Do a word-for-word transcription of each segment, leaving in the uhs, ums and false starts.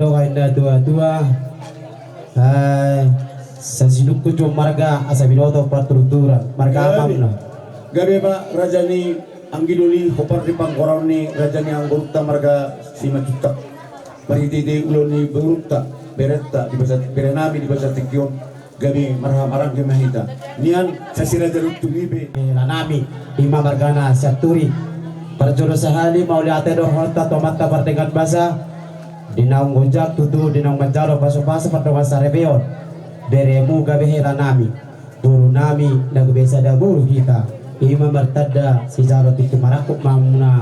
Dohot na tua-tua, eh, sasinungkun jo marga asa binoto partuturan marga. Gabe. Amang na. Gabe ma raja ni anggidoli, hombar di panggoraon ni raja ni amangborunta marga Simanjuntak. Marhite-hite ulaon ni borunta, berenta di basa, berenami di basa tingki on. Gabe marhaha-maranggi ma hita. Nian sasiraja lutu ibe. Helanami, ima margana Sianturi. Parjolo sahali mauliate do hita tu Amanta pardenggan basa. Di naung gonjang tutu, di naung manjalo pasu-pasu pardongan saripeon. Beremu gabe helanami. Borunami na gabe sada boru hita. Ima martanda sijalo tingki marangkup ma hamuna.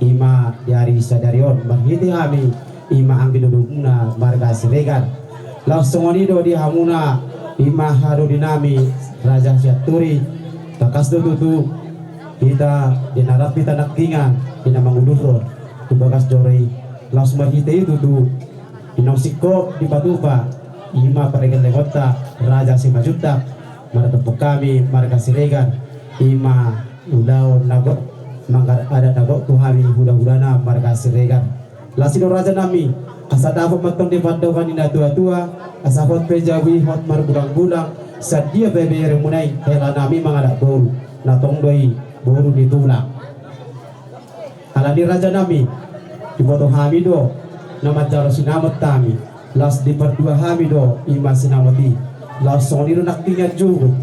Ima di ari sadari on marhite hami. Ima anggidoli muna marga Siregar. Laos songon i do di hamuna, ima hahadolinami Raja Sianturi. Tangkas do tutu hita di na rap hita nangkiningan di na mangudurhon tu bagas joro i. Laos marhite i tutu di naung singkop dipatupa ima pargellengonta Raja Simanjuntak, martumpuk hami marga Siregar, ima ulaon na gok manggarar adat na gok tu hami hula-hulana marga Siregar. Laos i do rajanami, asa dapot ma antong di pandohan ni na tua-tua, asa hot pe jabu i hot margulang-gulang, sadia pe beremuna i, helanami mangalap boru, na tong do i boru ni tulang. Alani rajanami, diboto hami do na manjalo sinamot hami, laos dipardua hami do ima sinamot i, laos songon i do nangkiningan juhut.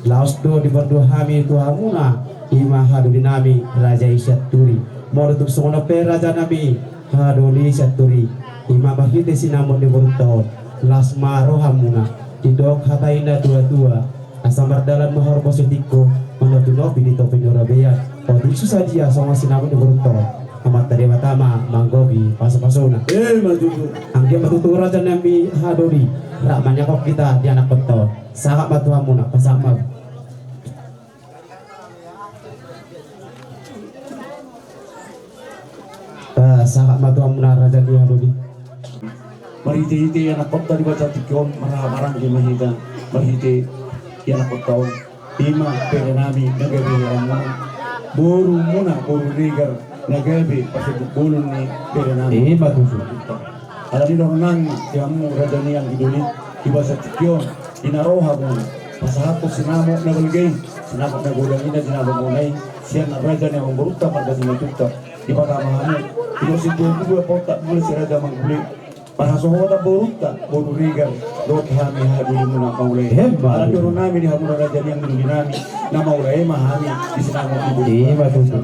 Laos do dipardua hami tu hamuna ima hahadolinami Raja i Sianturi. Molo tung songon on pe rajanami, hahadolinami Sianturi, ima marhite sinamot ni borunta on, las ma rohamuna. Didok hata ni na tua-tua, asa mardalan ma horbo sitingko, manopi-nopi di topi ni robean. Otik so sadia songon sinamot ni borunta on, Amanta Debata ma manggohi pasu-pasuna. Ima tutu. Anggiat ma tutu rajanami hahadoli, rap ma nian hita di anakkonta on. Sahat ma tu hamuna, pasahat ma. Eh, sahat ma tu hamuna raja ni hahadoli. Marhite-hite anakkonta di basa tingki on, marhaha-maranggi ma hita marhite anakkonta on. Ima berenami na gabe helamuna, borumuna boru Regar na gabe pasogit bolon ni berenami. Ima tutu. Alani dohononnami di hamu raja ni anggidoli, di basa tingki on, di na ro hamuna pasahathon sinamot na balga i, sinamot na godang i na jinalo muna i sian raja ni amangborunta marga Simanjuntak. Dipatama hamu, didok situa-tua, Pauntat Bule si Raja Manggule, parhasohotan borunta boru Regar dohot hami hahadolimuna mangulahon. Alani dohononnami di hamuna raja ni anggidolinami, na mangulahon ma hami di sinamot ni borunta. Ima tutu.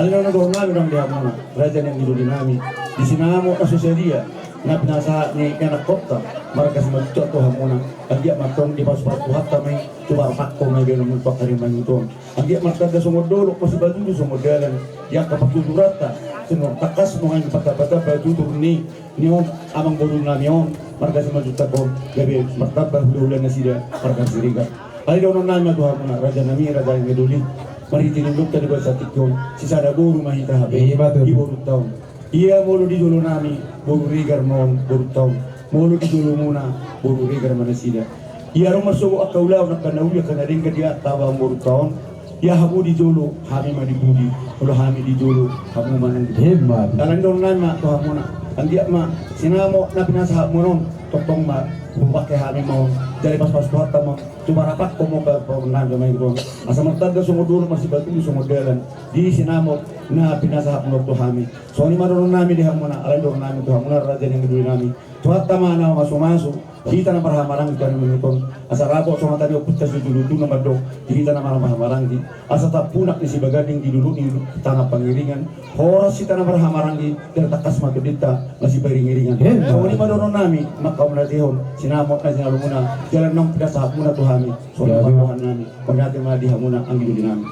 Alani dohononnami nang di hamuna raja ni anggidolinami, di sinamot na so sadia na pinasahat ni anakkonta marga Simanjuntak tu hamuna, anggiat ma antong dipasu-pasu Tuhanta ma i, tu parpangko ma i baenonmuna tu angka ari mangihut on. Anggiat martanda songon dolok, masipatudu songon dalan di angka partuturanta. Songon tangkas nuaeng patamba-tamba tutur ni, ni on amangborunami on marga Simanjuntak on, gabe martamba hula-hula nasida marga Siregar. Alani dohononnami ma tu hamuna rajanami, raja ni anggidolinami, marhite ni ulaonta di basa tingki on, sisada boru ma hita hape. Ima tutu. Di borunta on. Ia molo di jolonami boru Regar ma on borunta on, molo di jolomuna boru Regar ma nasida. Ia adong marsogot angka ulaon, angka na uli, angka na denggan di angka amangborunta on. Ia hamu di jolo, hami ma di pudi, molo hami di jolo, hamu ma nang di pudi. Ima. Alani dohononnami ma tu hamuna, anggiat ma sinamot na pinasahatmuna on, tongtong ma hupangke hami ma on, jala dipasu-pasu Tuhanta ma on tu parpangko ma on, parpangko ma on, asa martanda songon dolok, masipatudu songon dalan di sinamot na pinasahatmuna on tu hami. Songon i ma dohononnami di hamuna, alani dohononnami tu hamuna raja ni anggidolinami, Tuhanta ma na mamasu-masu hita na marhaha-maranggi tu ari mangihut on. Asa dapot songon hata ni ompunta Siutudutu na mandok, di hita na marhaha-maranggi, asa tampunak ni sibaganding di dolok ni tangap pangiringan, horas hita na marhaha-maranggi, jala tangkas ma tondinta masipairing-iringan. Songon i ma dohononnami, manghamauliatehon sinamot na jinalomuna jala naung pinasahatmuna tu hami. Songon i ma dohononnami, mauliate ma di hamuna anggidolinami.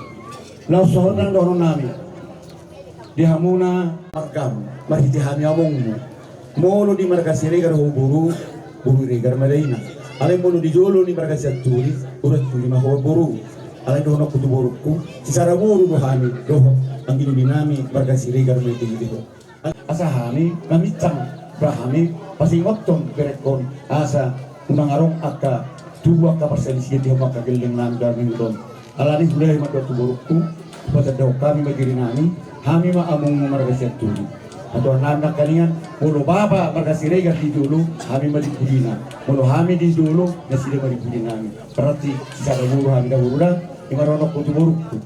Laos songon i nang dohononnami di hamuna margam, marhite hami amongmu. Molo di marga Siregar ho boru, boru Regar ma daina. Alai molo di jolo ni marga Sianturi, boru Sianturi ma ho boru. Alai dohononku tu borungku, sisada boru do hami dohot anggidolinami marga Siregar ma hita-hita ho. Asa hami maminsang, ba hami pasingothon berengkon, asa unang adong angka tubu angka parsalisian di hamu angka gellengnami di ari mangihut on. Alani i huida ma tu borungku, hupatandahon hami ma dirinami, hami ma amongmu marga Sianturi. Aturan nami nangkaningan, molo bapa marga Siregar di jolo, hami ma di pudina. Molo hami di jolo, nasida ma di pudinami. Berarti sisada boru hami da boru da, ima dohononku tu borungku.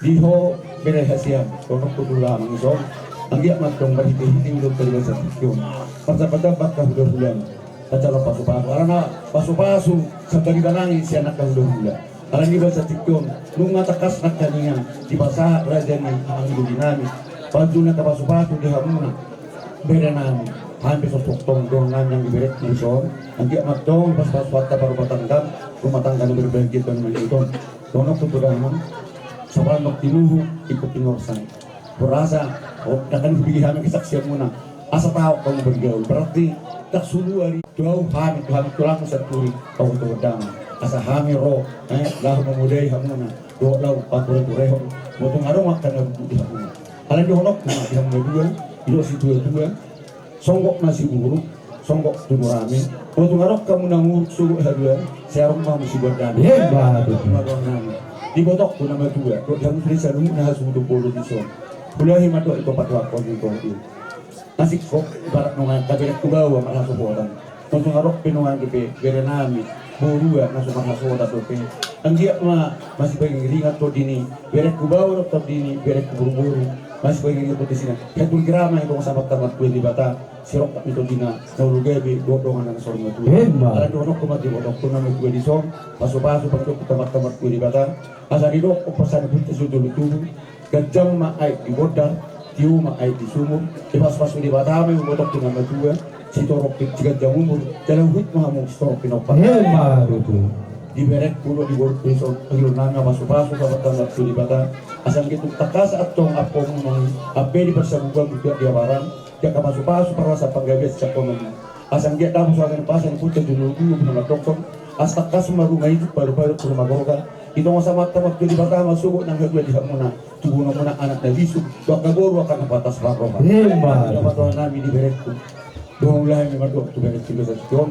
Di ho bere hasian, dohononku tu damang i son. Anggiat ma antong marhite-hite ulaonta di bagasan tingki on. Marjambanjamban angka hulahulam. Tajalang pasupasu, alana pasupasu sambali banangi sian angka hulahula. Alani di bagasan tingki on, nunga tangkas nangkaningan dipasahat raja ni amang doli nami. Panjul ni angka pasupasu di hamuna bere nami. Hami pe songon i tong dohonon nami nang di berengku dison. Anggiat ma antong dipasupasu Tuhanta parrumatanggaon, rumah tangga na berbahagia tu na mangihuthon. Dohononku tu damang, sapalan nang tinuhu, ingkon tinorsan. Hurasa, oh, dangkan hubege hami kesaksianmuna. Asa taon hamu bergaul. Berarti, tak sulu ari. Tu au hami, tu hami tulang santuri, au tu damang. Asa hami ro, eh, laho mamodai hamuna. Dohot laho pature-turehon. Molo tung adong angka na butuh di hamuna. Alai dohononku ma di hamuna dua, didok situa-tua. Songgop ma siburuk, songgop tu murame. Molo tung adong hamu na muruk sogot haduan, sai adong ma hamu sibuat dame. Emma tutu. Ima dohonon nami. Dibotongku na matua, dohot di hamu sude saluhutna hasuhuton bolon dison. Hulahi ma dohot ito patuakkon ito i. Na singkop, ibarat nunga angka berengku baoa marhasohotan. Molo tung adong pe nunga angka pe bere nami, borua na so marhasohotan dope. Anggiat ma masipaingiringan tondi ni berengku baoa dohot tondi ni berengku boruboru. Masipaingiringan tondi sina. Hatur kirama i dongan sahabat Amanta Debata. Sirongkap ni tondina na olo gabe dohot dongan na saur matua. Emma. Alai dohononku ma di botongku na matua dison, pasupasu pangidoanku tu Amanta Debata. Asa didok, ompas ni punta sujolo tubu. Ganjang ma aek di bondar, tio ma aek di sumur. Dipasupasu Debata ma i botongku na matua. Sitorop siganjang umur, jala huhut ma hamu sitorop pinompar. Emma tutu. Di berengku dohot di borungku dison, pangidoan nami ma pasupasu sahabat Amanta Debata. Asa anggiat tung tangkas antong ampuonmuna i, ampe di parsabubuan butuat di abaran. Di angka pasupasu parhorasan panggabean sisangkonon. Asa anggiat dapot so asa ni pasa ni punta jolo tubu na mandokkon. Asa tangkas ma rumah ijuk palu-palu tu rumah gorga. Di tonga samanta martua Debata ma sogot nang haduan di hamuna. Tubuhonmuna anak na bisuk, tu angka boru angka na pantas parroha. Emma. Dapat dohonon nami di berengku. Dohononku ma mandok tu berengku di bagasan tingki on.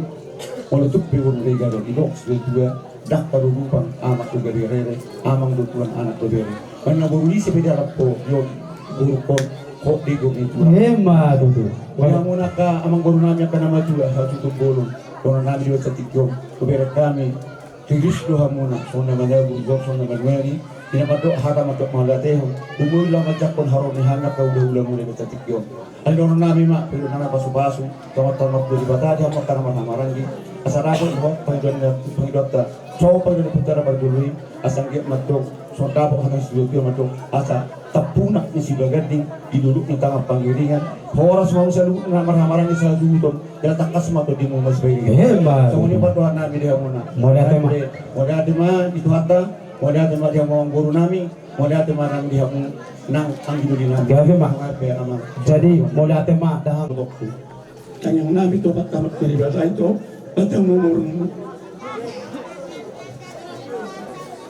Molo tung pe boru dega do didok situa-tua. Ndang tarurupang amak do gabe rere, amang do tulang anak do bere. Manang boru ise pe dialap ho, di on boru hon, hot di gor ni tulang. Emma tutu. Molo hamuna angka amang boru nami angka na matua, hasuhuton bolon. Dohonon nami di bagasan tingki on, tu bereng nami. Riris do hamuna, songon na manabu, songon na manuali. Di na mandok hata mandok mauliatehon. Umur i laho manjangkon haroro ni hami angka hulahula muna di bagasan tingki on. Alai dohonon nami ma, pangidoan nami pasupasu, tu Amanta Debata di hamu angka na marhahamaranggi. Asa dapot dohot pangidoan, pangidoanta. So pangidoan ni punta na parjolo i, asa anggiat ma antong, songon dapot hata ni situa-tua ma antong, asa tampunak ni sibaganding, di dolok ni tangan pangiringan, horas ma hamu saluhutna na marhahamaranggi sahasuhuton, jala tangkas ma tondimu masipaingiringan. Emma. Songon i ma dohonon nami di hamuna. Mauliate ma. Mauliate ma di Tuhanta, mauliate ma di hamu amang boru nami. Mauliate ma nang di hamu nang anggi doli nami. Gabe ma. Gabe, amang. Jadi mauliate ma da hamu. Tangiang nami tu Amanta Debata i tu batang umurmu.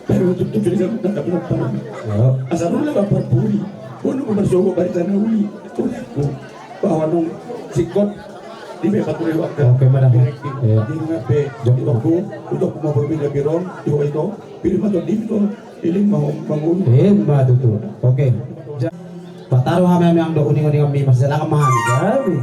Baru tutup jadi sama tak dapat apa. Yo. Asal lu lewat parpuri. Boru marsogot barita na uli. Tuh, baoa nang singkop. Di pe pature waktu. Oke, mana? Iya. Di pe. Jok. Di toko, di toko mau berbeda biron, di ho ito. Pir ma tondi ito. Iling ma ho mangolu. Emma tutu. Oke. Ja-, pataru hami, hami anggo uning-uningan mi, marsilang ma hami. Jadi.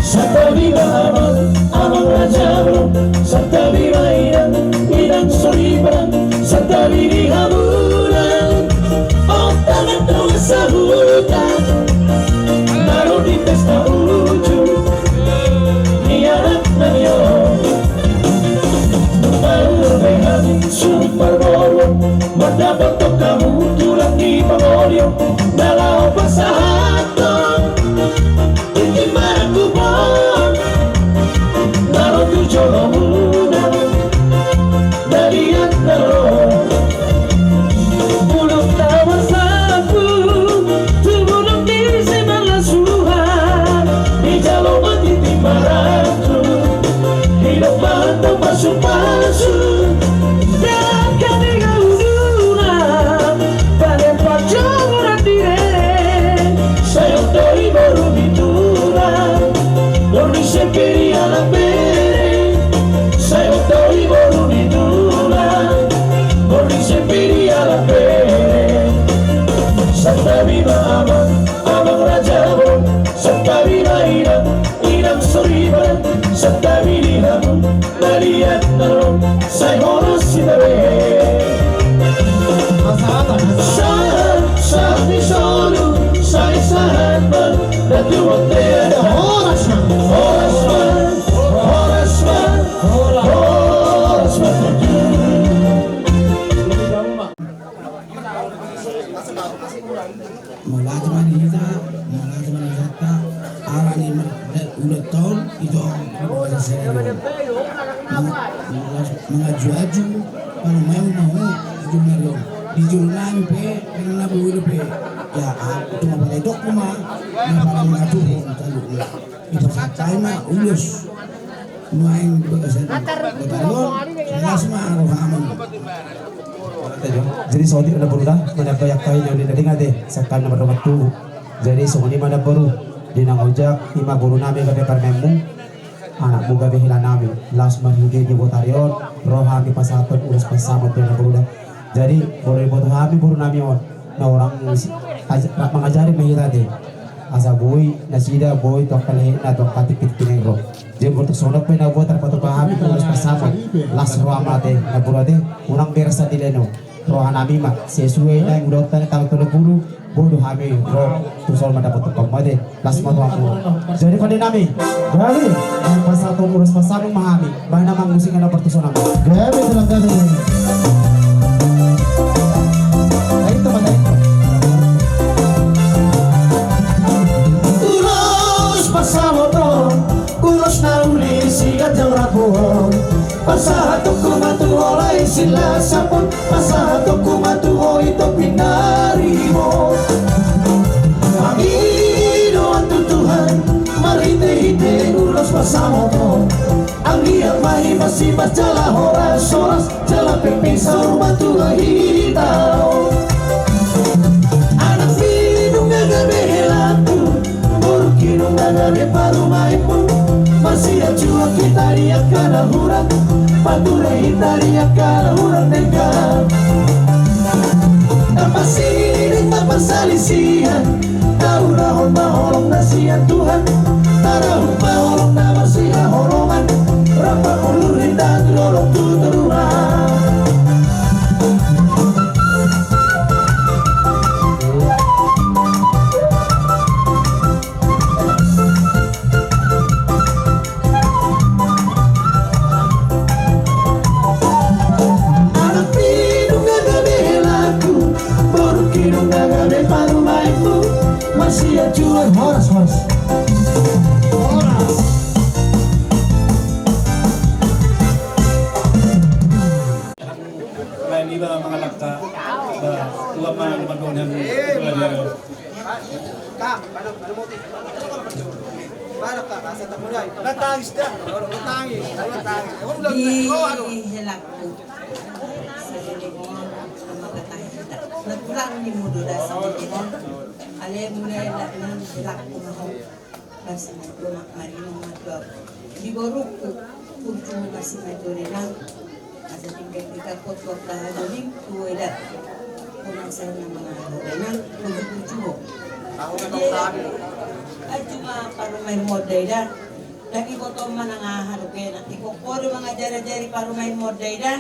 Santabi ma amang, amang raja boru. Santabi ma inang, inang soripada. Santabi di hamuna. Otak tu sahuta. Baru di pesta ujung. Ni anak na nio. Baru be hami suhut parboruon, mandapothon hamu tulang ni pangolion, na laho pasahathon. Soriban, santabi di hamu, na liat na ro, sai horas hita be. Sahat, sahat ni solu, sai sahat ma, na tu bontean. Horas ma. Horas ma, horas ma, horas ma tutu. Mauliate ma di hita, mauliate ma di hita, ala ni ma-, da-, ulang tahun, ito, mauliate ma di hita. Mang-, mangajuaju, parumaen ma ho, di jolo nari on. Di jolo nami pe, karena na boi pe. Ya, ah, itu ma pala idok ma, na pala mangajuaju, talu. Dipasahat hami ma ulos. Nuaeng di bagasan Botari on, las ma rohamu. Jadi songon i ma na boru da, manambai angka i na uli na denggan ate, sian hami na mardongan tubu. Jadi songon i ma na boru, di na ojak, i ma boru nami gabe parumaenmu, anakmu gabe hela nami, las ma di Botari on, ro hami pasahathon ulos pansamot tu na boru da. Jadi, molo diboto hami boru nami on, na hurang si-, aj-, rap mangajari ma hita ate. Asa boi nasida boi tu angka lehena tu angka tingki-tingki na i ro. Jadi molo tung songon on pe na boi tarpatupa hami tu ulos pansamot, las roha ma ate na boru ate, unang beras sandiri leno. Roha nami ma sesuai na i udah tani tanggal tolu pulu, boi do hami ro tu son ma dapot tu pang ma ate. Las ma rohamu. Jadi pande nami, gabe, gabe pasahathon ulos pansamot ma hami. Bahen amang musik na partusonan. Gabe tulang gabe. Ayo teman, ayo. Ulos pansamot on, ulos na uli siganjang rambu on. Pasahatonku ma tu ho lae Silasampon, pasahatonku ma tu ho i Tompinaribot. Pangidoan tu Tuhan, marhite-hite ulos pansamot on. Anggiat ma i masimas jala horas-horas, jala pengpeng saur matua hita on. Anak nidung gabe helaku, boru nidung gabe parumaenmu. Masiajuak hita di angka na hurang, pature hita di angka na hurang denggan. Tapasiding ma parsalisihan, taulahon ma holong na sian Tuhan. Tarahum ma holong na marsihaholongan, rap mangulur hita tu dolok tu toruan. Anak nidung gabe helaku, boru nidung gabe parumaenmu. Masiajuak horas, horas. Horas. Lain iba mangalangka, ba, tua ma na mandongan hami, tua dia. Di helaku, sagelek on, mangkatai hita. Na tulang ni mudo da sagelek on. Ale mulai na helaku ma ho. Basi na tulang marino ma tu ahu. Di borungku, burju ma si matua inang. Asa tinggal di kapot kota hadoling tu eda. Unang sai na mangaha eda, burju-burju ho. Aju ma parumaenmu on da eda. Ndang diboto manang aha dope na. Iko-iko do mangajari-ajari parumaenmu on da eda.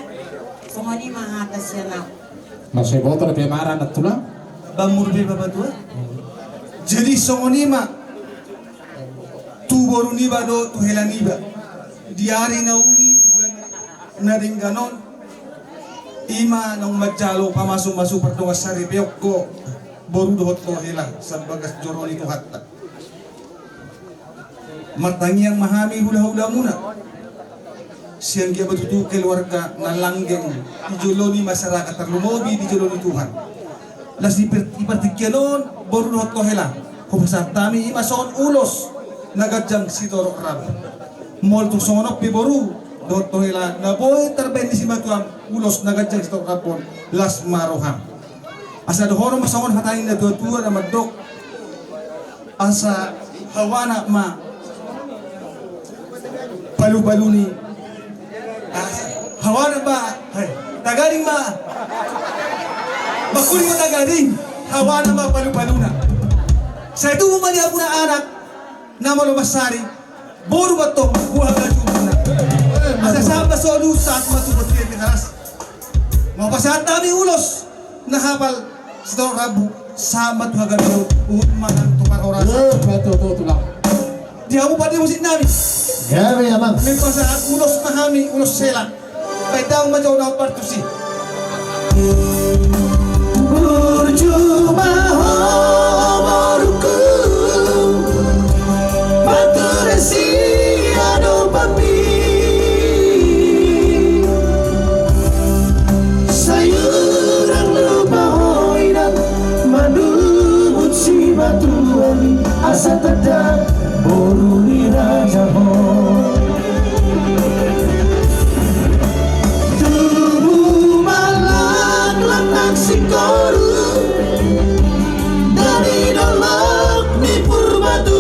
Songon i ma hata sian ahu. Na sai boto dope mara na tulang. Bamur be bapa tua. Jadi songon i ma. Tu boru niba dohot tu hela niba. Di ari na uli, di bulan na denggan on, i ma naung manjalo pamasu-masu pardongan saripeon ho boru dohot ho hela sian bagas joro ni Tuhanta. Martangiang ma hami hula-hulamuna. Sian dia ma tutu keluarga na langgeng di jolo ni masyarakat, tarlumobi di jolo ni Tuhan. Las di per-, di partingkian on, boru dohot ho hela, hupasahat hami i ma songon ulos na ganjang sitorop rap. Molo tung songon on pe boru dohot ho hela, na boi tarbaen ni simatuam ulos na ganjang sitorop rap on, las ma roham. Asa dohonon ma songon hata ni na tua-tua na mandok. Asa hau anak ma palu-palu ni. Asa hau anak ma, hai, tagading ma. Bakul ma tagading. Hau anak ma palu-paluna. Sai tubu ma di hamuna anak na malo mansari. Boru ma tong, buha gajumuna. Asa sahat ma solu, sahat ma tu bontean ni Haras. Mau pasahat hami ulos na hapal sitorop rambu, sahat ma tu hagabeon, huhut ma nang tu parhorasan. Eh, betul, betul, tulang. Di hamu pande musik nami. Gabe, amang. Molo pasahat ulos ma hami, ulos sela. Baen damang ma jo na partusi. Burju ma ho borungku, pature siadopanmi. Sai hurang lupa ho inang, manumut sibatuami, asa tanda boru ni raja ho. Tubu ma laklak nang singkoru, dari dolok ni Purbatua.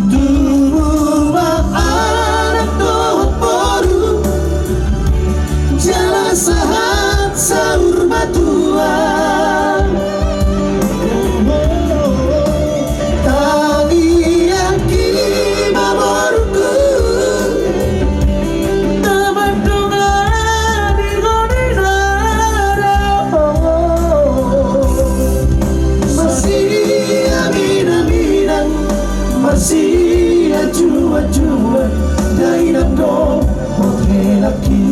Tubu ma anak dohot boru, jala sahat saur matua. Tangiangki ma borungku, na mandongani ho di na ro. Marsiaminaminan, marsianjuanjuan, dainang dohot helangki.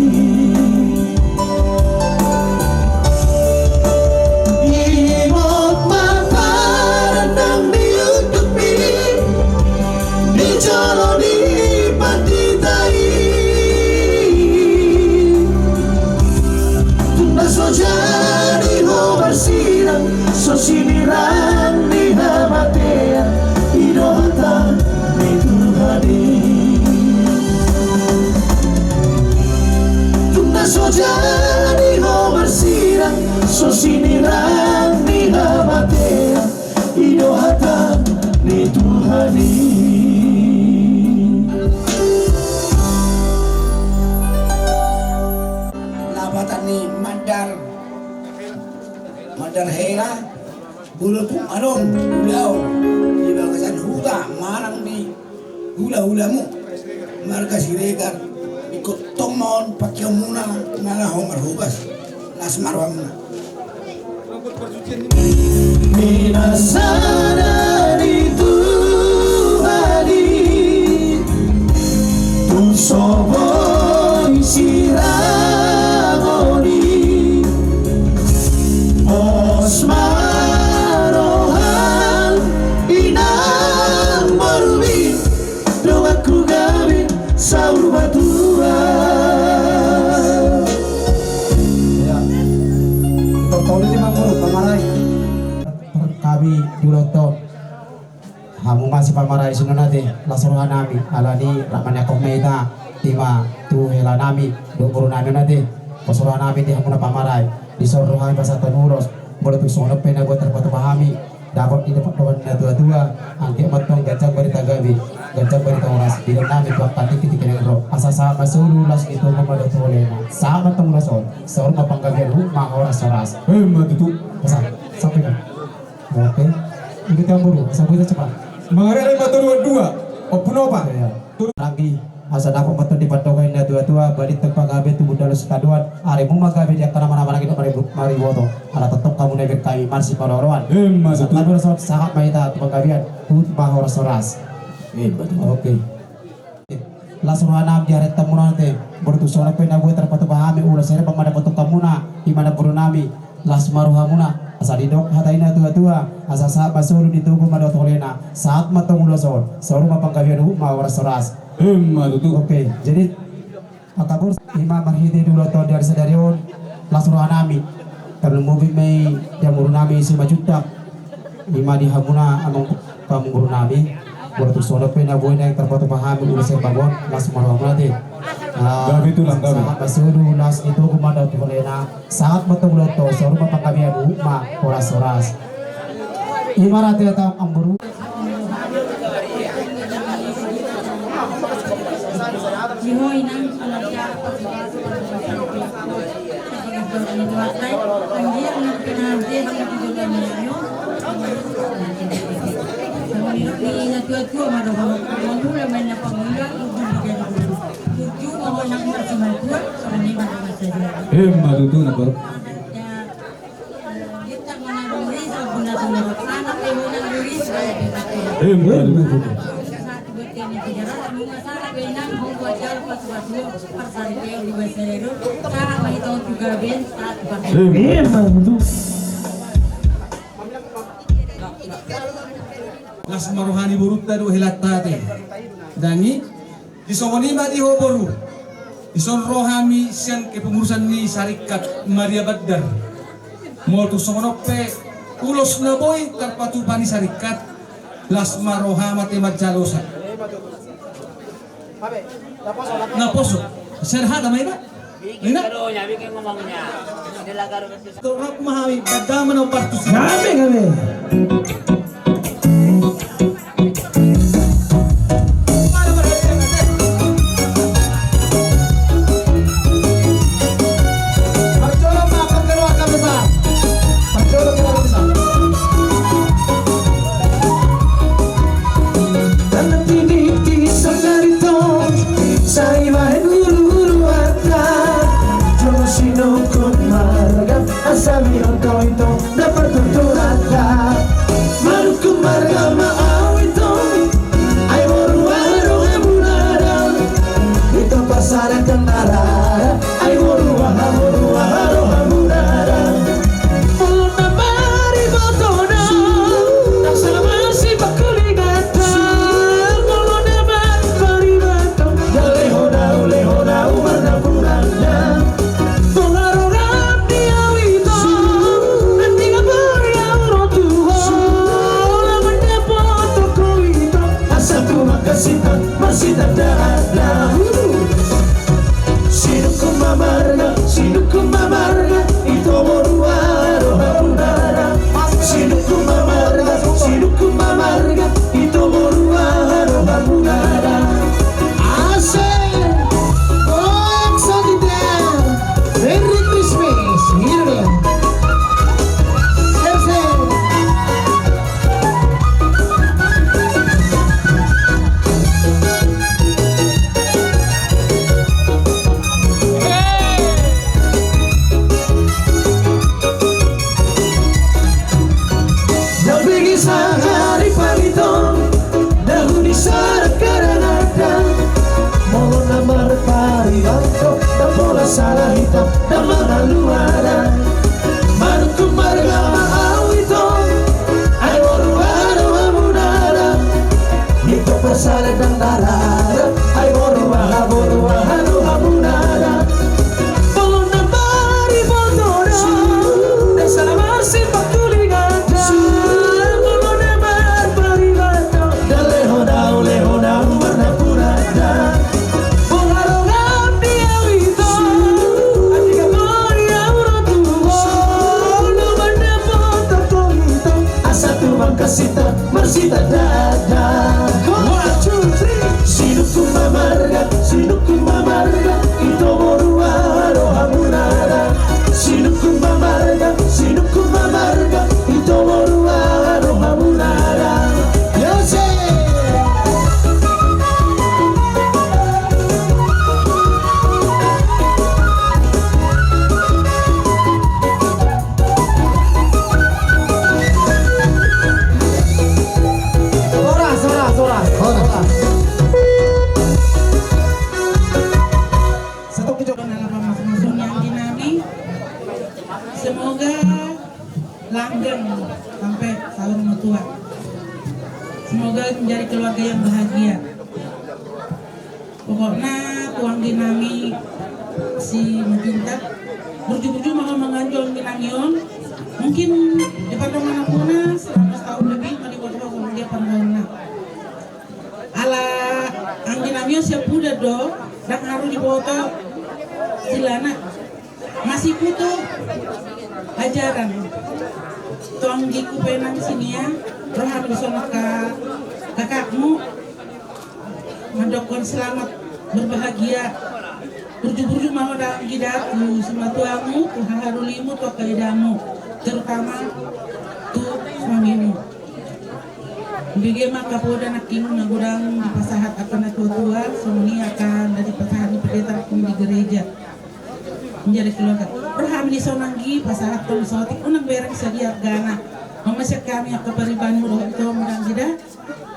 Ingot ma parandang ni undukmi di jolo ni pandita i. Tung na so jadi ho marsirang, so sinirang ni hamatean, i do hata ni Tuhan i. Tung na so jadi ho marsirang, so sinirang ni hamatean, i do hata ni Tuhan i. Lapatan ni mandar, mandar hela. Molo tung adong ulaon di bagasan huta manang di hulahulamu marga Siregar, ingkon tong ma on pangkeonmuna na laho marhobas. Las ma rohamuna. Pinasada ni Tuhan i, tung so boi sirangon i. Pos ma roham inang borumi, donganku gabe saur matua. Ya. Tolu ni manguru pamarai. Kami dulu to. Hamu ma sipamarai sinonate, las rohanami, alani rap maniangkon ma hita, ima tu helanami dohot borunami on ate. Pos rohanami di hamu na pamarai, dison rohami pasahathon ulos, molo tung songon on pe na boi tarpatupa hami, dapot di dongan ni natuatua, anggiat ma tong ganjang barita gabe, ganjang barita horas, didok nami tu angka tingki tingki na ro, asa sahat ma solu las ni togu ma dohot holena, sahat ma tong ulos on, saur ma panggabean, huhut ma horas horas. Ima tutu. Asa, sampe kan. Oke. Itu tiang buru, asa boi cepat. Mangareleng ma toruan dua. Ompung opat. Iya. Ranggi, asa dapot ma tong di pandohan ni natuatua, balintang panggabean, tubu dalan sitadoan, arimu ma gabe di angka na manang manang i dohot mariboto. Ala tongtong hamu na iberkahi marsipaloloan. Ima tutu. Sahat ma hita tu panggabean, huhut ma horas horas. Ima tutu. Oke. Las rohanami di harianmuna on ate, molo tung songon on pe na boi tarpatupa hami ulos, sai rap ma dapotan hamuna, ima na borunami, las ma rohamuna, asa didok hata ni natuatua, asa sahat ma solu ni togu ma dohot holena, sahat ma tong ulos on, saur ma panggabean huhut ma horas horas. Ima tutu. Oke, jadi, angka boru, ima marhite di ulaon on di ari sadari on, las rohanami, tarlumobi ma i di amangborunami Simanjuntak, ima di hamuna amang, amangborunami, molo tung songon on pe na boi naeng tarpatupa hami ulos herbang on, las ma rohamuna ate. Ah, gabe tulang, gabe. Sahat ma solu las ni togu ma dohot holena, sahat ma tong ulos on, saur ma panggabean huhut ma horas horas. Ima ra ate hata amangboru. Di ho inang, ala dia, anggiat na pinangan dia, dia di dalam nyayo. Tua-tua ma do ho, mangula ma inna pangula, tutu ma ho nang marsimatua, songon i ma di masa dia. Emma tutu na baru. Adat, ya, eh, bintang mana duri, sabun na sumber, anak yang mana duri, saya bintang. Emma tutu. Satu buat ini tiga ratus, bunga sana benang, bunga jal, pas, pas, pas, sari, dua, sari, dua, sana, mah, itu juga ben, satu, pas. Emma tutu. Las ma roha ni borunta do helanta ate. Dang i, di songon i ma di ho boru. Dison ro hami sian kepengurusan ni Sarikat Maria Bandar. Molo tung songon on pe ulos na boi tarpatupa ni sarikat, las ma roha ma ate manjalosa. Naposo. Serhat ama ina. Ina. Torap ma hami, badama no partus. Gabe, gabe. Sai bahen ulu-ulu ata, jolo sinungkun marga, asa mihon ito na partuturanta. Manungkun marga ma au ito, ai boru aha rohamuna da, ito parsada ndang na rada. Ai boru aha, boru aha rohamuna da. Molo na maribotona, ndang sala masimbang hulinganta. Molo na maribotona, ndang lehon au, lehon au marnapuran da. Boha roham di au ito, nanti ngabori au ro tu ho. Laho mandapothon ho ito, asa tumangkas hita marsitandaan. Sinungkun ma marga, sinungkun ma marga, ito boru aha rohamuna da. Sinungkun ma marga, sinungkun ma marga, ito boru aha rohamuna da. Asik. Goyang saotik da. Merry Christmas. Here we go. Asik. Ndang bege sahali pangitong, dahu ni sarat karanada. Molo na marpariban do, ndang pola sala hita, ndang mangaluaran. Manungkun marga ma au ito, ai boru aha rohamuna da. Ito parsada ndang na rada, ai boru aha, boru aha rohamuna da. Molo na maribotona, ndang sala masimbang hulinganta. Molo na marpariban do, ndang lehon au, lehon au marnapuran da. Boha roham di au ito, nanti ngabori au ro tu ho. Laho mandapothon ho ito, asa tumangkas hita marsitandaan. One, two, three. Sinungkun ma marga, sinungkun ma marga, ito boru aha rohamuna da. Sinungkun ma marga, sinungkun ma marga, ito boru aha rohamuna da. Yo se. Horas, horas, horas, horas. Semoga langgeng sampai saur matua. Semoga menjadi keluarga yang bahagia. Pokokna tu anggi nami si Matinta, burju-burju ma ho manganju anggi nami on. Mungkin di pardonganan muna seratus tahun lebih ma diboto ho songon dia pardonganan. Ala anggi nami on siap uda do, ndang haru diboto silana. Masiputu ajaran. Tu anggiku pe nang sian i, ro hami songon kakakmu mandokkon selamat berbahagia. Burju-burju ma ho da anggi da tu simatuamu, tu haha rulimu, tu angka edamu, terutama tu suamimu. Bege ma angka poda nangkin na godang dipasahat angka na tua-tua, songon i angka na dipasahat ni pendeta nangkin di gereja. Menjadi keluarga. Rohami di son anggi pasahathon saotik, unang bereng sadia argana. Mauliate hami angka pariban, rohami tu mudang jeda.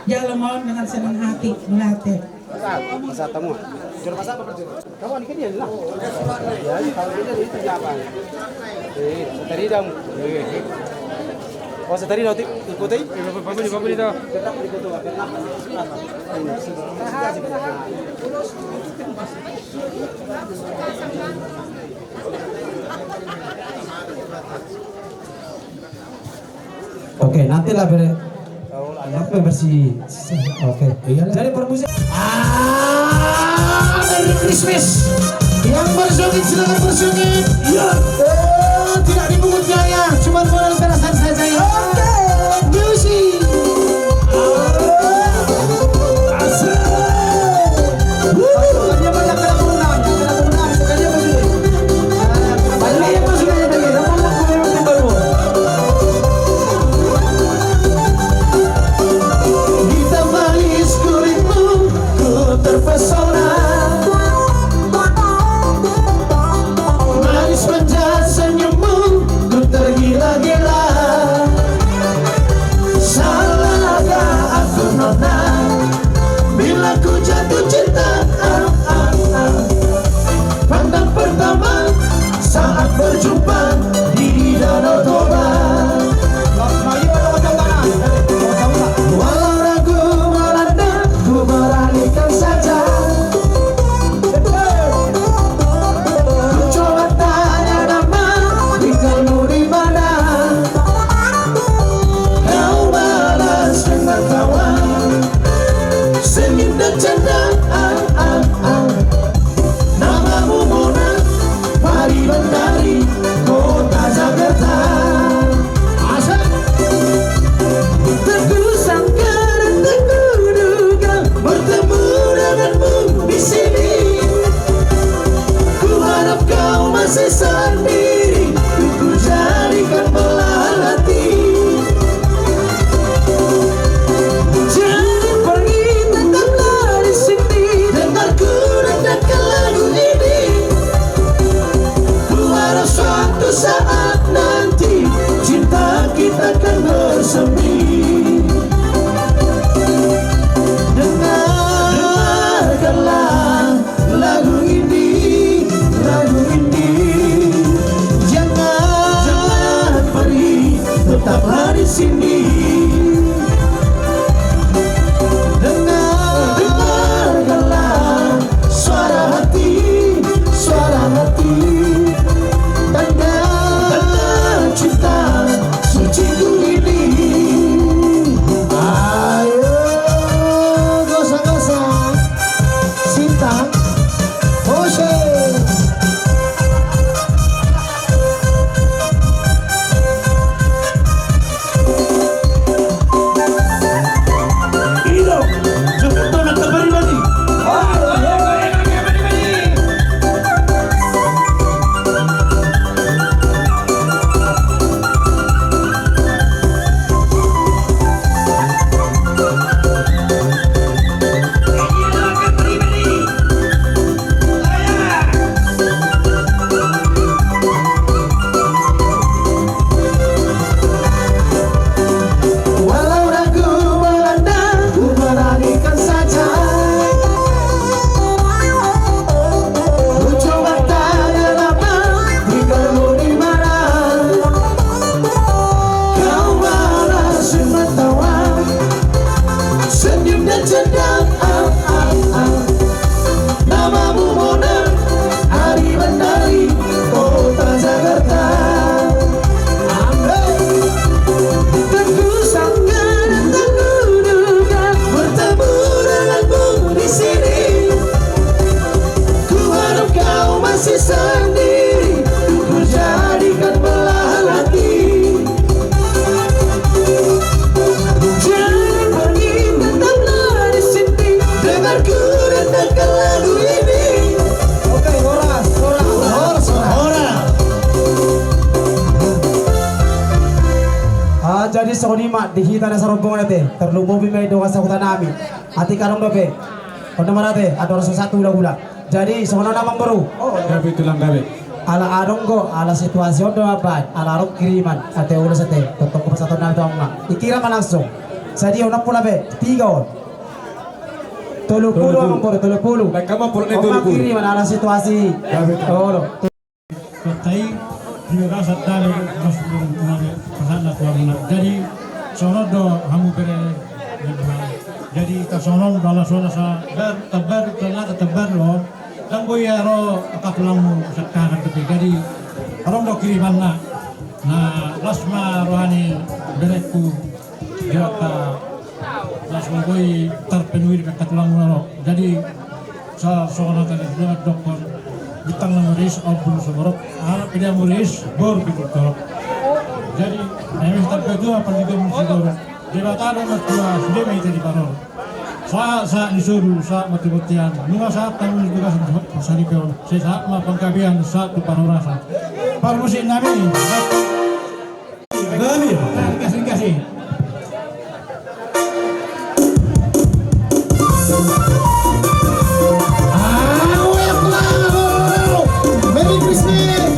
Jalo ma on dengan senang hati, mauliate. Pasahat hamu. Jolo pasahat apa, jolo? Kamu ni kan dia lah. Ya, kalau dia itu dia apa? Eh, setarida mu. Eh, eh. Oh, setarida, Oti. Ikuti. Iya, Bapak, Bapak, Bapak, dah. Tetap ikuti, Bapak. Oke, nanti lah bere. Anak memang bersih. Oke. Iya lah. Jadi permusik. Ah, Merry Christmas. Yang bersungit silakan bersungit. Iya. Oh, tidak dipungut biaya, cuma modal perasaan saja ya. Oke. Music. Asik. Hitam manis kulitmu, ku terpesona. Manis manja senyummu, ku tergila-gila. Songon i ma di hita na sarombongan ate, tarlumobi ma i dongan sahuta nami. Atik adong dope. Onda marate, andor so satu gula-gula. Jadi songon on amang boru. Oh, gabe tulang gabe. Ala adong do, ala situasi on do amang, ala adong kiriman. Ate ulos ate, tongtong pasahaton nami tu amang. Ikira ma langsung. Sadia on, onom pulu be, tiga on. Tolu pulu amang boru, tolu pulu. Baik, amang boru, on ma tolu pulu. Kiriman ala situasi. Gabe tulang. Olo. Kotai, di bagasan tali, mas, mas, pasahat na tu amang. Jadi songon on do hamu bere. Jadi tasonon bala sona sa bar, tabar, tala tabar lo. Dang boi aro angka tulangmu sangkahan dope. Jadi adong do kirimanna. Na las ma roha ni berengku. Dia ka las ma boi tarpenuhi di angka tulangmu aro. Jadi sa songon angka na sudah dokkon, bintang na maris, ampun seborok, anak pede maris, bor bikin torok. Jadi, emis tak ketua apa juga mesti dorong. Debata do mertua, sudah mete di paror. Saat, saat disuruh, saat mati-matian. Nunga saat tangan juga saripeon. Saya saat ma panggabean, saat tu parorasa. Parmusik nami. Gabe. Kasih, kasih. Merry Christmas.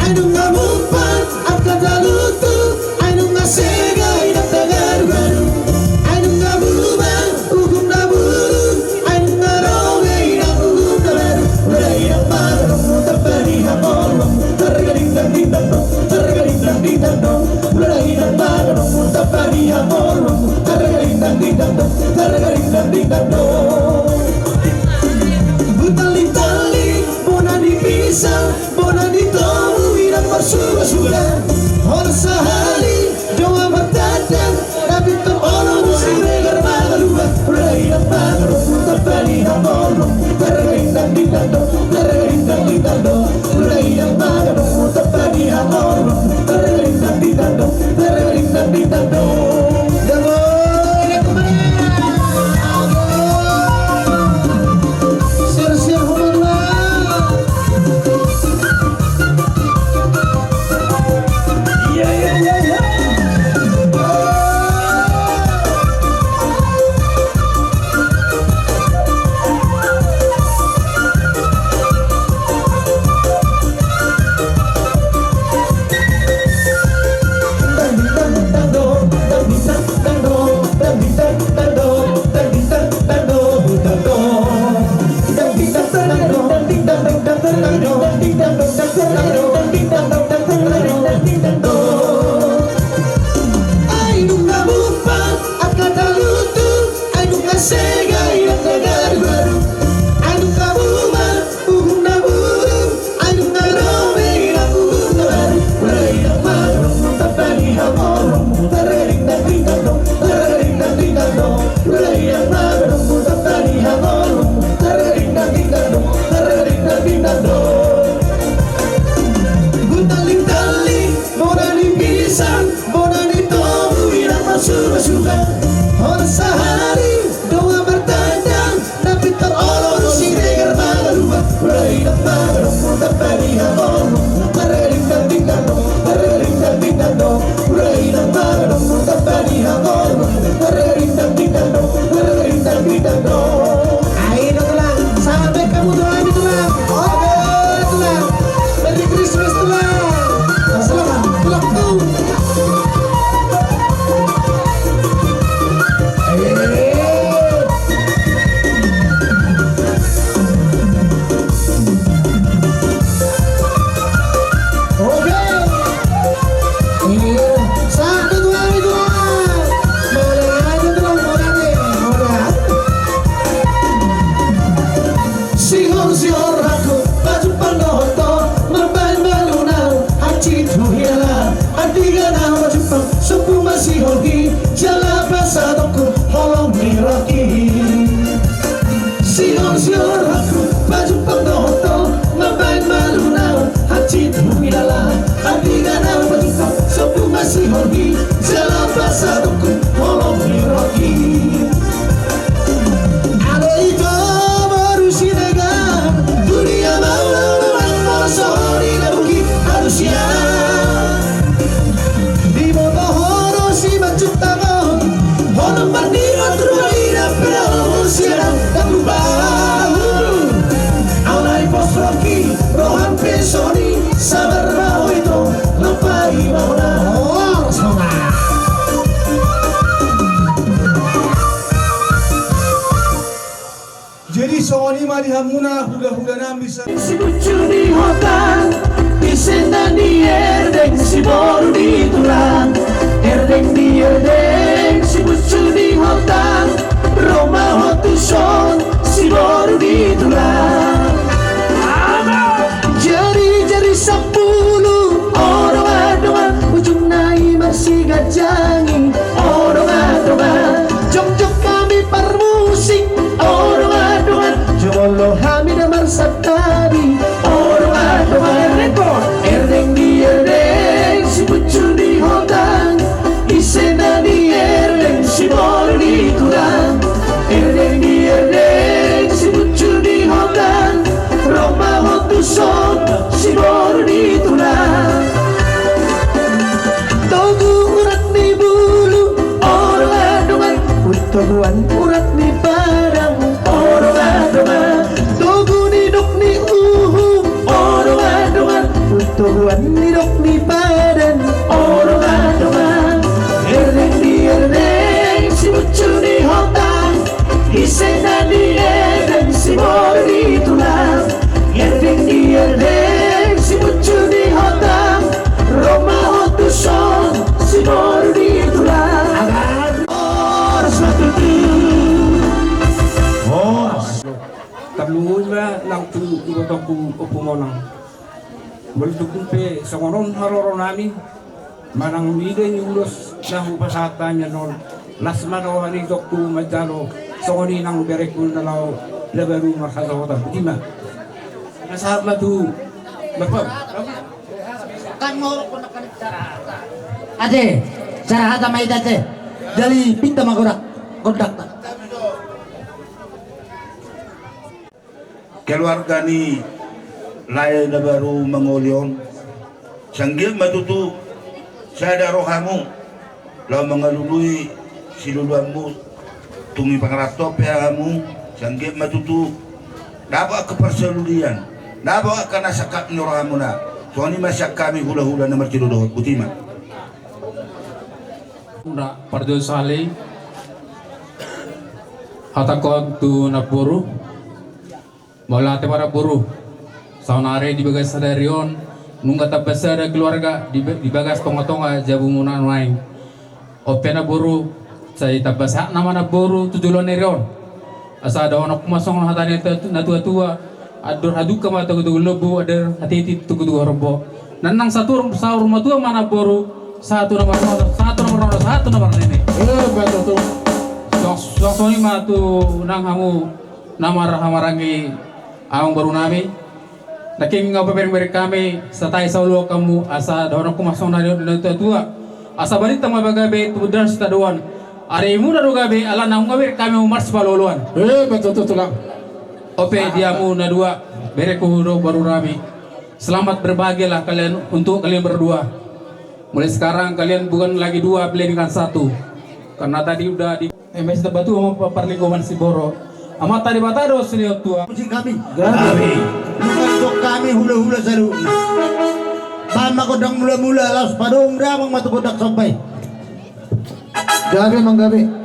Ai nunga mumpat angka talutu, ai nunga sega inang na garu-garu, ai nunga bubar uhum na burung, ai nunga ro be inang uhum na baru. Mula inang ma dohononmu tamba ni hangoluanmu, tarraga dingdang dingdang dong, tarraga dingdang dingdang dong. Mula inang ma dohononmu tamba ni hangoluanmu, tarraga dingdang dingdang dong, tarraga dingdang dingdang dong. Hutali-tali bona ni pisang, bona ni tobu inang marsuga-suga. Holan sahali dongan martanda, na pintor olo do Siregar mangalua. Mula inang ma dohononmu tamba ni hangoluanmu, tarraga dingdang dingdang dong, tarraga dingdang dingdang dong. Mula inang ma dohononmu tamba ni hangoluanmu, tarraga dingdang dingdang dong, tarraga dingdang dingdang dong. Damoi, damoi. Siar-siar ho ma tulang. Iya, iya, iya, iya. Ai nunga mumpat angka talutu, ai nunga sega inang na garu-garu, ai nunga bubar uhum na burung, ai nunga ro be inang uhum na baru. Mula inang ma dohononmu tamba ni hangoluanmu, tarraga dingdang dingdang dong, tarraga dingdang dingdang dong. Mula inang ma dohononmu tamba ni hangoluanmu, tarraga dingdang dingdang dong, tarraga dingdang dingdang dong. Hutali-tali bona ni pisang, bona ni tobu inang marsuga-suga. Holan sahali dongan martanda, na pintor olo do Siregar mangalua. Mula inang ma dohononmu tamba ni hangoluanmu, tarraga dingdang dingdang dong, tarraga dingdang dingdang dong. Mula inang ma dohononmu tamba ni hangoluanmu, tarraga dingdang dingdang dong, tarraga dingdang dingdang dong. Ai do tulang, sampai kamu tulang, tulang. Oke. Sibucu ni hotang, ise na ni erdeng siboru ni tulang. Erdeng ni erdeng, sibucu ni hotang, ro ma ho tuson siboru ni tulang. Jari-jari sampulu, o dongan-dongan, ujungna i marsiganjang i, o dongan-dongan. Jongjong hami parmusik, o dongan-dongan, jo molo hami na marsantabi, o dongan-dongan. Erdeng ni erdeng, sibucu ni hotang, ise na ni erdeng siboru ni tulang. Erdeng ni erdeng, sibucu ni hotang, ro ma ho tuson siboru ni tulang. Togu urat ni bulu, o dongan-dongan, untoguan urat ni padang, o dongan-dongan. Togu nidok ni uhum, o dongan-dongan, untoguan nidok ni padan, o dongan-dongan. Erdeng ni erdeng, sibucu ni hotang, ise na ni erdeng siboru ni tulang. Erdeng ni erdeng, sibucu ni hotang, ro ma ho tuson siboru ni tulang. Horas ma tutu. Horas. Tarlumobi ma nang tu ibotongku Ompu Monang. Molo tung pe songon on haroronami, manang mida ni ulos na hupasahat hami annon, las ma roha ni itongku manjalo songon i nang berengku na laho na baru marhasohotan. Botima. Nasahat ma tu bapa. Ate, cara hata ma ita ate. Jadi pinta ma gondang, gondangta. Keluarga ni lae na baru mangoli on, sanggiat ma tutu sada rohamu laho mangalului siluluanmu. Tung dipangarap pe hamu, sanggiat ma tutu dapot angka parsalulian, dapot angka na sangkap ni rohamuna. Songon i ma sian hami hulahula na marsidohonon. Botima. Unang parjolo sahali hatangkon tu namboru. Mauliate ma namboru. Saonari di bagas sadari on nunga tamba sada keluarga di, di bagas tongatonga jabumuna nuaeng. On pe namboru, sai tamba sehat nama namboru tu joloan ni ari on. Asa dohononku ma songon hata ni natuatua: Andor hadungka ma togutogu lombu, andor hatiti togutogu horbo. Nang saur, saur matua ma namboru, sahat tu na marnono, sahat tu na marnono, sahat tu na marnini. Eh, betul tu. Suang, suang songon i ma tu nang hamu na marhahamaranggi amangboru nami. Nangkin nga paberengbereng hami, sahat saoloan hamu, asa dohononku ma songon na nidok ni natuatua: Asa balintang ma gabe tu bundaran sitadoan. Arimuna do gabe, alana nunga bereng hami marsipaloaloan. Eh, betul tu tulang. On pe di hamu na dua, berengku dohot boru nami. Selamat berbahagialah kalian, untuk kalian berdua. Mulai sekarang kalian bukan lagi dua, melainkan satu. Karena tadi udah di M S Debatu sama Parlinggoman Siboro. Amanta Debata do sini tua. Musik kami. Kami. Bukan untuk kami hula-hula saluhutna. Bahen ma gondang mulamula, laos padomu damang ma tu gondang somba i. Gabe manggabe.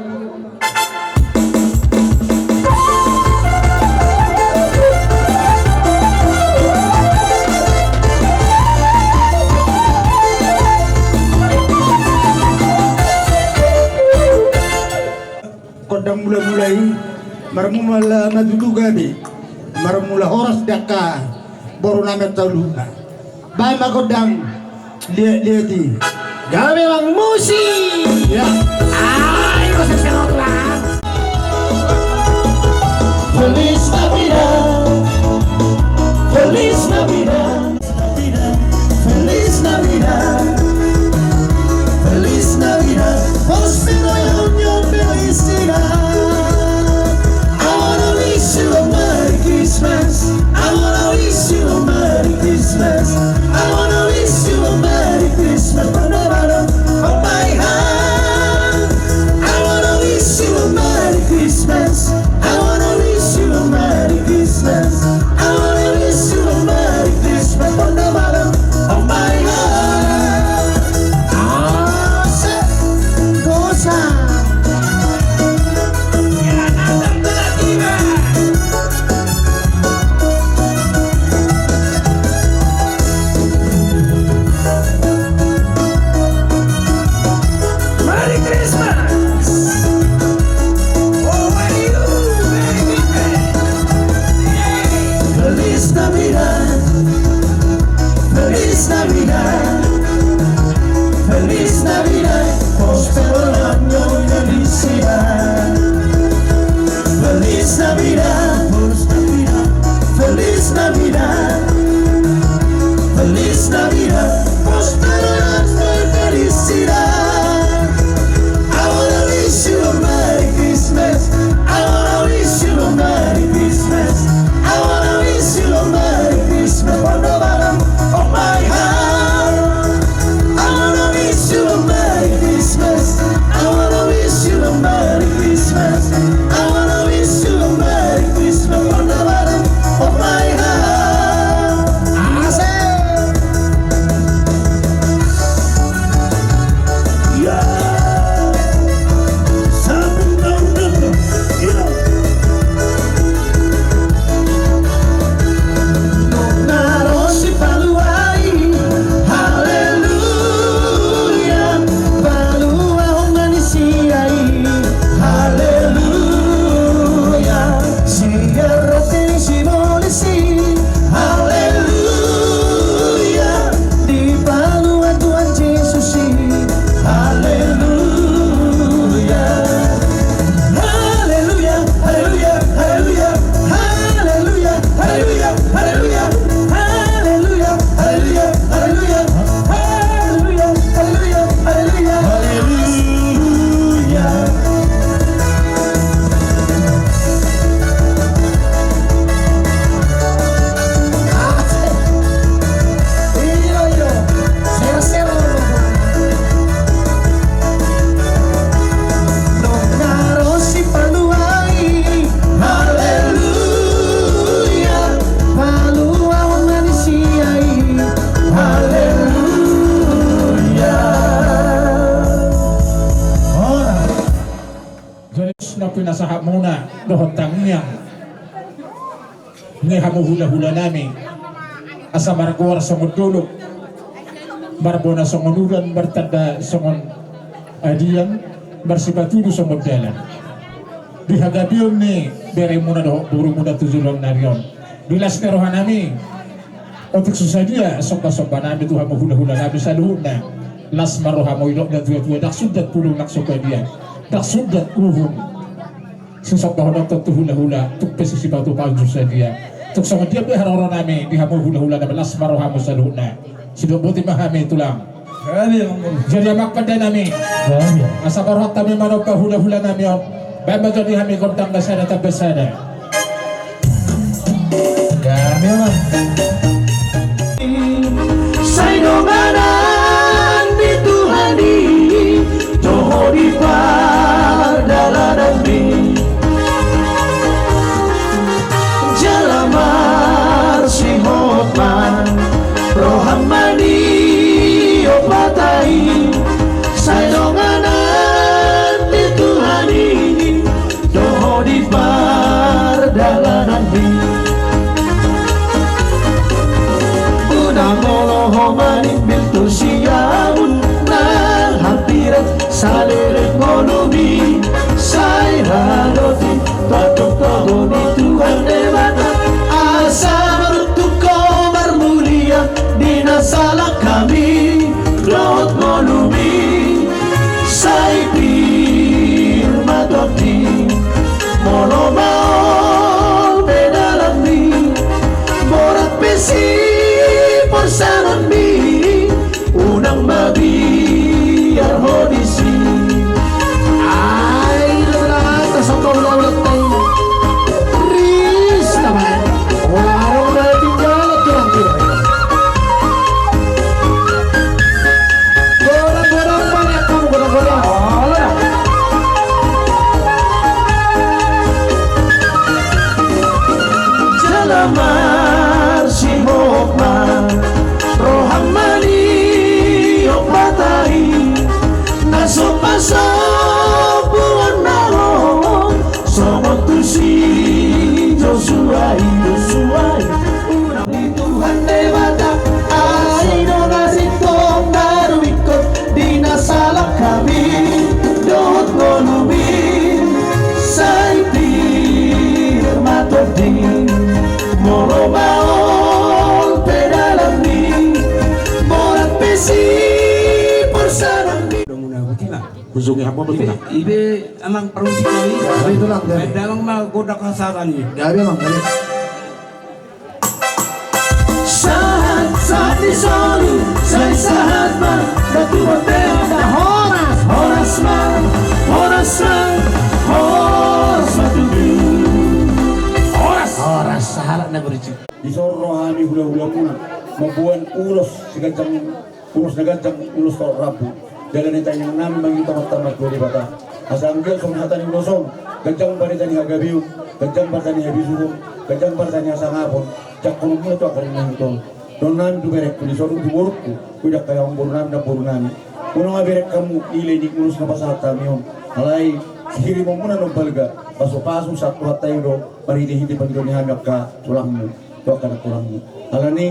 Gondang mulamula i, marmula ma tutu gabe, marmula horas di angka boru nami saluhutna. Bahen ma gondang liat-liat i. Gabe mangmusik. Ya. Ai, kau sesero tulang. Feliz Navidad. Feliz Navidad. Feliz Navidad. Feliz Navidad. Próspero año, felicidad. I wanna wish you a Merry Christmas. I wanna wish you a Merry Christmas. I wanna wish you a Merry Christmas from the bottom of my heart. I wanna wish you a Merry Christmas. I wanna wish you a Merry Christmas. I wanna wish you a Merry Christmas from the bottom of my heart. Ah, say, goes Feliz Navidad, próspero año, felicidad. I wanna wish you a Merry Christmas. I wanna wish you a Merry Christmas. I wanna wish you a Merry Christmas from the bottom of my heart. I wanna wish you a Merry Christmas. I wanna wish you a Merry Christmas. I wanna wish you a Merry Christmas from the bottom of my heart. Asik. Ya. Satu tahun. Ya. Nunga ro si Palua i, haleluya. Paluahon ma ni sia i, haleluya. Sian roti ni sibolis i, haleluya. Dipalua Tuhan Jesus i, haleluya. Haleluya, haleluya, haleluya. Haleluya, haleluya, haleluya. Haleluya, haleluya, haleluya. Haleluya, haleluya, haleluya. Haleluya. Asik. Io, io. Ser, ser. Nunga ro si Palua i, haleluya. Paluahon ma ni sia i, haleluya. Ora. Jadi na pinasahatmuna dohot tangiang ni hamu hulahulanami, asa margoar songon dolok, marbona songon udan, martanda songon adian, marsipatudu songon dalan. Di hagabeon ni beremuna dohot borumuna tu joloan ni ari on, di las ni rohanami, otik so sadia sombasombanami tu hamu hulahulanami saluhutna. Las ma rohamu, didok natuatua, ndang sundat pudung nang so padia, ndang sundat uhum. Sisombahononta tu hulahula, tung pe sisipatupaon so sadia. Tung songon dia pe haroroanami di hamu hulahulanami, las ma rohamu saluhutna. Sidok boti ma hami, Tulang. Jadi, amang pandenami, asa parhot hami manomba hulahulanami on. Baen ma jo di hami gondang na sada tamba sada. Sai donganan ni Tuhan i, toho di pardalananmi. Jala marsihot ma roham, Amang ni ompunta i. Sai donganan ni Tuhan i, toho di pardalananmi. Unang olo ho manimbil tu siamun na hampiran saleleng ngolumi. Sai ra do i tondong togu ni Tuhan Debata, asa maruntung ho marmulia di na salak hami dohot ngolumi. Sai pir ma tondi, molo maol pe dalanmi, borat pe siporsananmi, unang mabiar ho disi. Ai, do na tasok kau na ulang tai. Ris na bae. Wala adong na tinggal, tulang, tulang. Godang-godang banyak kamu, godang-godang. Olo da. Jala marsihot ma roham, Amang ni ompunta i, na so pasombuon na ro songon tu si Josua i, Josua i. Unang ni Tuhan Debata, ai do na sintong na rumingkot di na salak hami dohot ngolumi. Sai pir ma tondi, molo maol pe dalanmi, borat pe siporsananmi. Hujungi hamu, Tulang. Ibe, ibe, Amang, parmusik nami. Gabe, Tulang, gabe. Baen damang ma gondang hasahatan i. Gabe, Amang, gabe. Sahat, sahat ni solu, sai sahat ma, datu bontean. Horas. Horas ma, horas ma, horas ma tutu. Horas. Horas, sahat na berisi. Dison ro hami hulahula muna, mamboan ulos siganjang, ulos na ganjang, ulos torop rambu. Jala na tangiang nami mangido tu Amanta na martua Debata, asa anggiat songon hata ni ulos on, ganjang barita ni hagabeon, ganjang barita ni habisuhon, ganjang barita ni hasangapon, jangkon muna tu angka na hinaholongan. Dohonon nami tu berengku dison, tu borungku, tu angka boru nami, namboru nami. Unang ma bereng hamu nilai ni ulos na pasahat hami on. Alai hirimon muna na balga, pasupasu sahat tu hata i do, marhitehite pangidoan ni hami angka tulangmu, tu angka nang tulangmu. Alani i,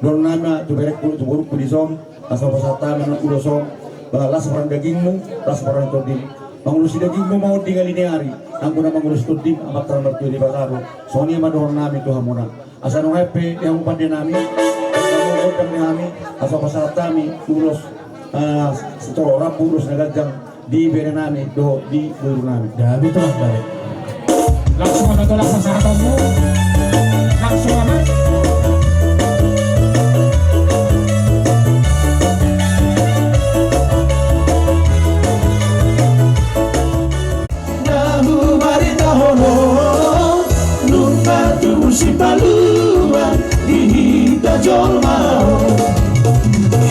dohonon nami ma tu berengku, tu borungku dison, asa pasahat hami ulos on, ba las ma roha ni dagingmu, las ma roha ni tondim. Mangulosi dagingmu ma on di ngali ni ari, anggo na mangulosi tondim Amanta na martua Debata do. Songon i ma dohonon nami tu hamuna. Asa nunga pe di hamu pande nami, di hamu gondang ni hami, asa pasahat hami ulos, ah, sitorop rambu, ulos na ganjang di bere nami dohot di boru nami. Gabe, Tulang, gabe. Langsung ma, Tulang, pasahatonmu. Langsung ma. Na hubaritahon on, nunga tubu sipaluan di hita jolma on.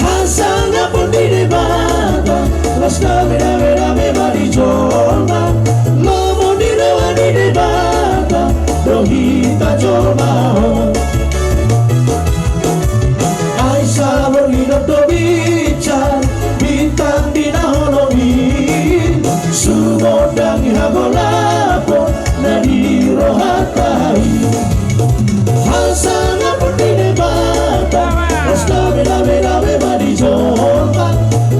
Hasangapon ni Debata, las dame, dame, dame ma di jolma. Lomo ni roha ni Debata do hita jolma on. Ai saborngin do binsar bintang di na holong i, sumondangi hagolapon na di rohanta i. Hasangapon ni Debata, las dame, dame, dame ma di jolma.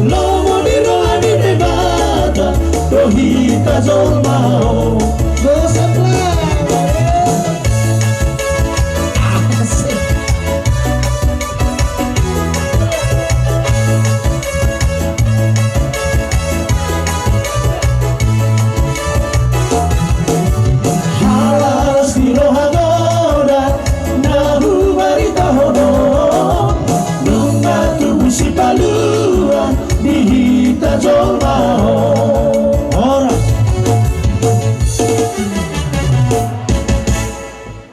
Lomo ni roha ni Debata do hita jolma on. Gosok lah. Asik. Las ni roha godang na hubaritahon on, nunga tubu sipaluan di hita jolma on. Horas.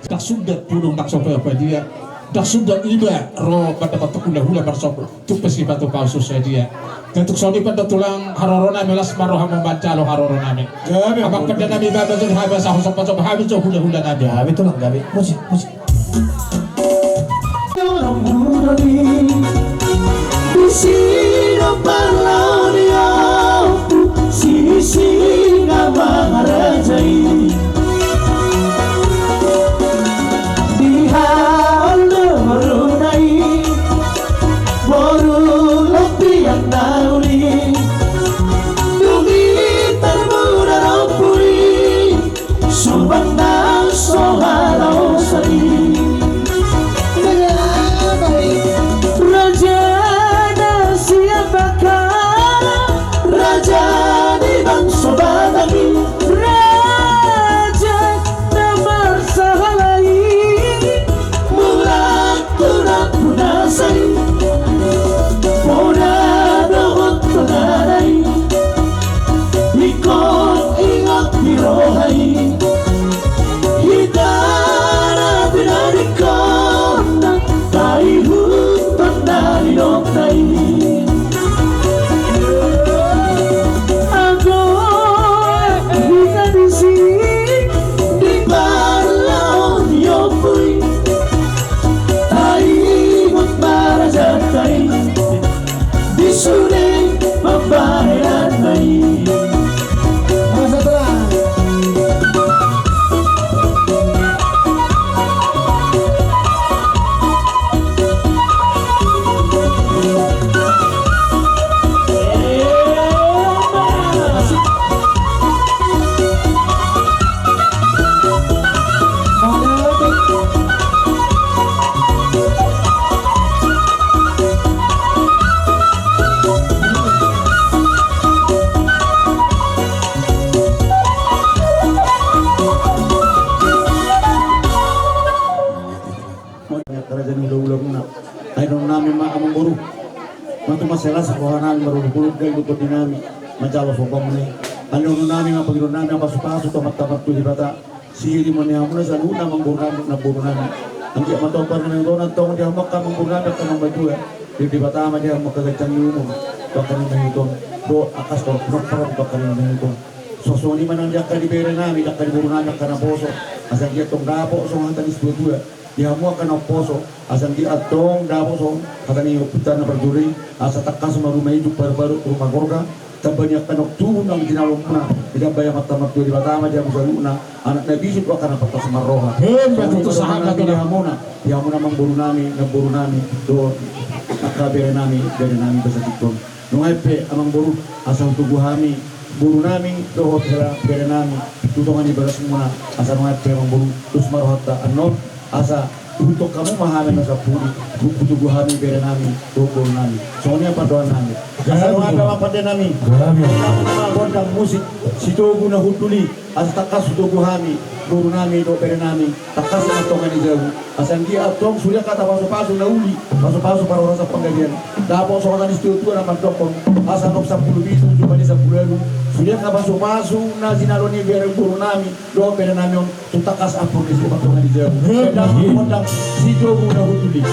Ndang sundat bulung ndang so padia. Ndang sundat iba ro mandapothon hulahula marsombur. Tung pe sipatupaon so sadia. Gabe, tutu songon i pe do, Tulang, haroro nami, las ma rohamu manjalo haroro nami. Gabe, amang pande nami, bahen ma jo hami asa husombasomba hami jo hulahula nami. Gabe, Tulang, gabe. Musik, musik. Disi do parlaon ni ompu, Sisingamangaraja i. Di haon do boruna i, boru Lompiak na uli. Dung i tarmuna do ompu i, sumbang na so halaosan i. Raja ni hulahula muna. Ai dohonon nami ma amangboru, ma tung mansai las roha nami marolopolop gabe tu tondi nami manjalo sombang muna i. Ai dohonon nami ma pangidoan nami ma pasupasu tu Amanta Martua Debata. Sihiri ma di hamuna saluhutna amangboru nami, namboru nami. Anggiat ma tong parange na tong di hamu angka amangboru nami angka na matua. Di Debata ma di hamu angka ganjang ni umur tu angka na mahiut on, dohot angka stor pinompar tu angka na mahiut on. Songon i ma nang di angka di bere nami, di angka di boru nami angka na poso. Asa anggiat tong dapot songon hata ni situatua. Di hamu angka na umposo, asa anggiat antong dapot songon hata ni ompunta na parjolo i, asa tangkas ma ruma ijuk, paru-paru, ruma gorga, tamba ni angka na umtubu nang jinalomuna, ditambai Amanta Martua Debata ma di hamu saluhutna, anak na bisuk, angka na pantas marroha. Emma tutu, sahat ma tutu. Di hamuna, di hamuna amangboru nami, namboru nami, dohot angka bere nami, bere nami pasahathon. Nunga pe amangboru, asa hutogu hami boru nami dohot hela bere nami tu tonga ni bagasmuna, asa nunga pe amangboru, dos ma rohanta annon, asa hutogu hamu ma hami na sampulu, hutogu hami bere nami dohot boru nami. Songon i ma pandohan nami. Asa nunga pe amang pande nami, gondang musik Sitogu na hundul i. Asa tangkas hutogu hami boru nami dohot bere nami, tangkas ma tonga ni jabu. Asa anggiat antong sude angka pasupasu na uli, pasupasu parhorasan panggabean, dapot songon hata ni situatua na mandokkon, asa nang sampulu pitu jumadi sampulu ualu, sude angka pasupasu na jinalo ni bere boru nami dohot bere nami on, tung tangkas ampun disi ma tonga ni jabu. Gondang, gondang Sitogu na hundul i.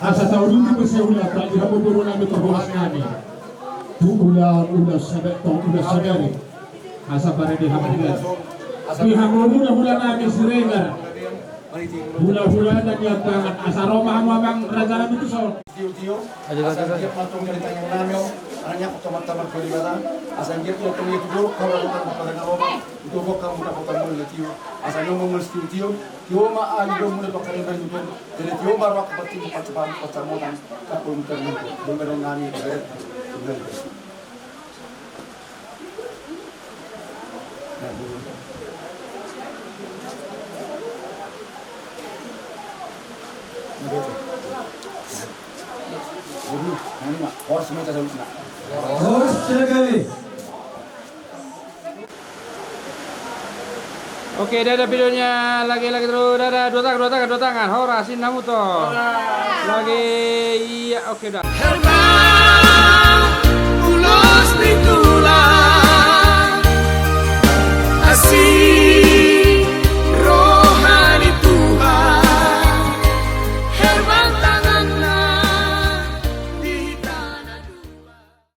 Asa taudut ma sian hula, di hamu boru nami, parhorasan nami. Tu hula, hula sabe, tong hula sabe. Asa parade hamu hula. Di hamu hula, hula nami Siregar. Hula-hula na nian tangan. Asa ro ma hamu amang raja nami tu son. Tio, tio. Asa anggiat ma tong di tangan nami on, anak ni Amanta Martua Debata. Asa anggiat ma tong di tu borok hamu, anak ni Amanta Martua Debata. Itu bok hamu na kota mulu tio. Asa nyo mongol tio, tio. Tio ma ali dong mulu pakai baju tu. Jadi tio baru aku pasti pakai pakai pakai motan. Aku minta minta. Belum ada nani. Horas, horas, horas. Oke, dadah videonya, lagi, lagi terus, dadah, dua tangan, dua tangan, dua tangan, horas, sinna muto. Lagi, iya, oke, dah. Herba, ulos ni tulang, asi